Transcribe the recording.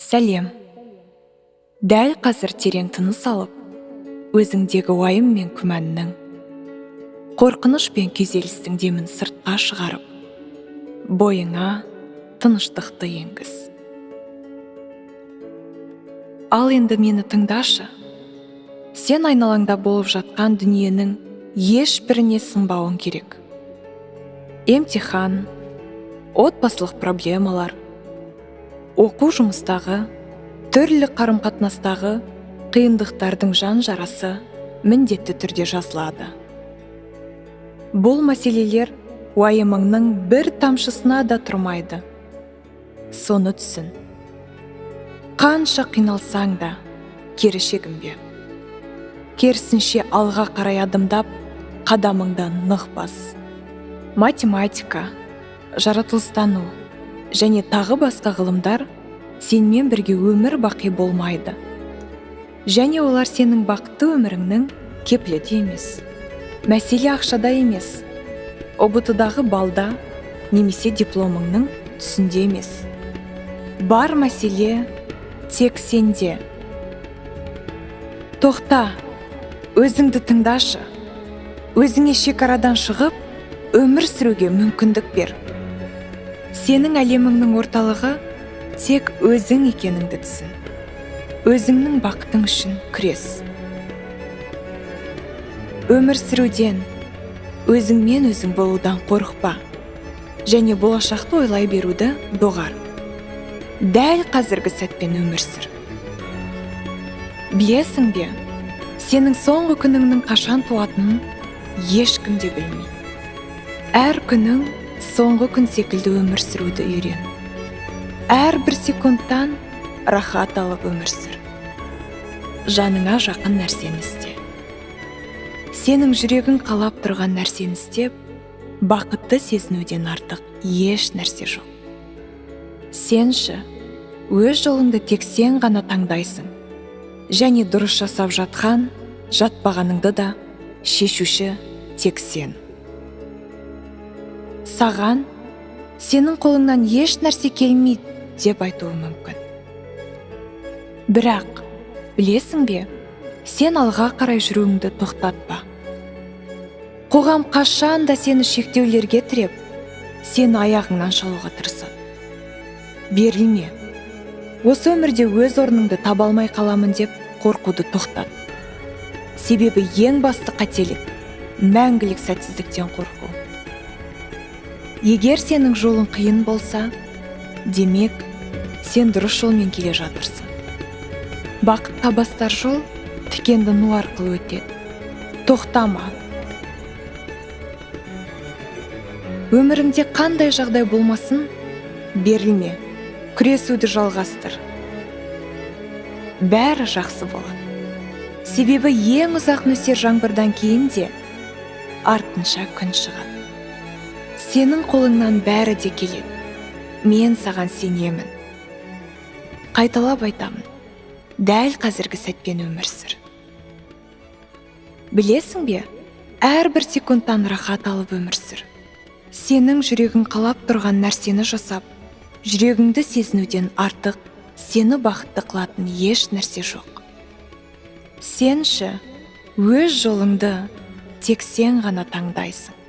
Сәлем. Дәл қазір терең тыныс алып, өзіңдегі уайым мен күмәннің, қорқыныш пен күйзелістің демін сыртқа шығарып, бойыңа тыныштықты енгіз. Ал енді мені тыңдашы. Сен айналаңда болып жатқан дүниенің ешбіріне сынбауың керек. Емтихан, отбасылық проблемалар, оқу, жұмыстағы, түрлі қарым-қатынастағы қиындықтардың жан жарасы міндетті түрде жазылады. Бұл мәселелер уайымыңның бір тамшысына да тұрмайды. Соны түсін. Қанша қиналсаң да, кері шегінбе. Керісінше, алға қарай адымдап, қадамыңды нық бас. Математика, жаратылыстану және тағы басқа ғылымдар сенімен бірге өмір бақи болмайды. Және олар сенің бақытты өміріңнің кепілі де емес. Мәселе ақшада емес, ҰБТ-дағы балда немесе дипломыңның түсінде емес. Бар мәселе тек сенде. Тоқта, өзіңді тыңдашы. Өзіңе шекарадан шығып, өмір сүруге мүмкіндік бер. Сенің әлеміңнің орталығы тек өзің екеніңді түсін. Өзіңнің бақытың үшін күрес. Өмір сүруден, өзіңмен өзің болудан қорықпа. Және болашақты ойлай беруді доғар. Дәл қазіргі сәтпен өмір сүр. Білесің бе, сенің соңғы күніңнің қашан туатынын ешкім де білмейді. Әр күнің соңғы күн секілді өмір сүруді үйрен. Әрбір секундтан рахат алып өмір сүр. Жаныңа жақын нәрсені істе. Сенің жүрегің қалап тұрған нәрсені істеп, бақытты сезінуден артық еш нәрсе жоқ. Сенші, өз жолыңды тек сен ғана таңдайсың. Және дұрыс жасап жатқан, жатпағаныңды да шешуші тек сен. Саған сенің қолыңнан еш нәрсе келмейді деп айтуы мүмкін. Бірақ, білесің бе, сен алға қарай жүруіңді тоқтатпа. Қоғам қашан да сені шектеулерге тіреп, сені аяғыңнан шалуға тырысады. Берілме. Осы өмірде өз орныңды таба алмай қаламын деп қорқуды тоқтат. Себебі ең басты қателік — мәңгілік сәтсіздіктен қорқу. Егер сенің жолың қиын болса, демек, сен дұрыс жолмен келе жатырсың. Бақытқа бастар жол тікенді ну арқылы өтеді. Тоқтама. Өміріңде қандай жағдай болмасын, берілме. Күресуді жалғастыр. Бәрі жақсы болады. Себебі ең ұзақ нөсер жаңбырдан кейін де артынша күн шығады. Сенің қолыңнан бәрі де келеді. Мен саған сенемін. Қайталап айтамын. Дәл қазіргі сәтпен өмір сүр. Білесің бе, әрбір секундтан рахат алып өмір сүр. Сенің жүрегің қалап тұрған нәрсені жасап, жүрегіңді сезінуден артық сені бақытты қылатын еш нәрсе жоқ. Сенші, өз жолыңды тек сен ғана таңдайсың.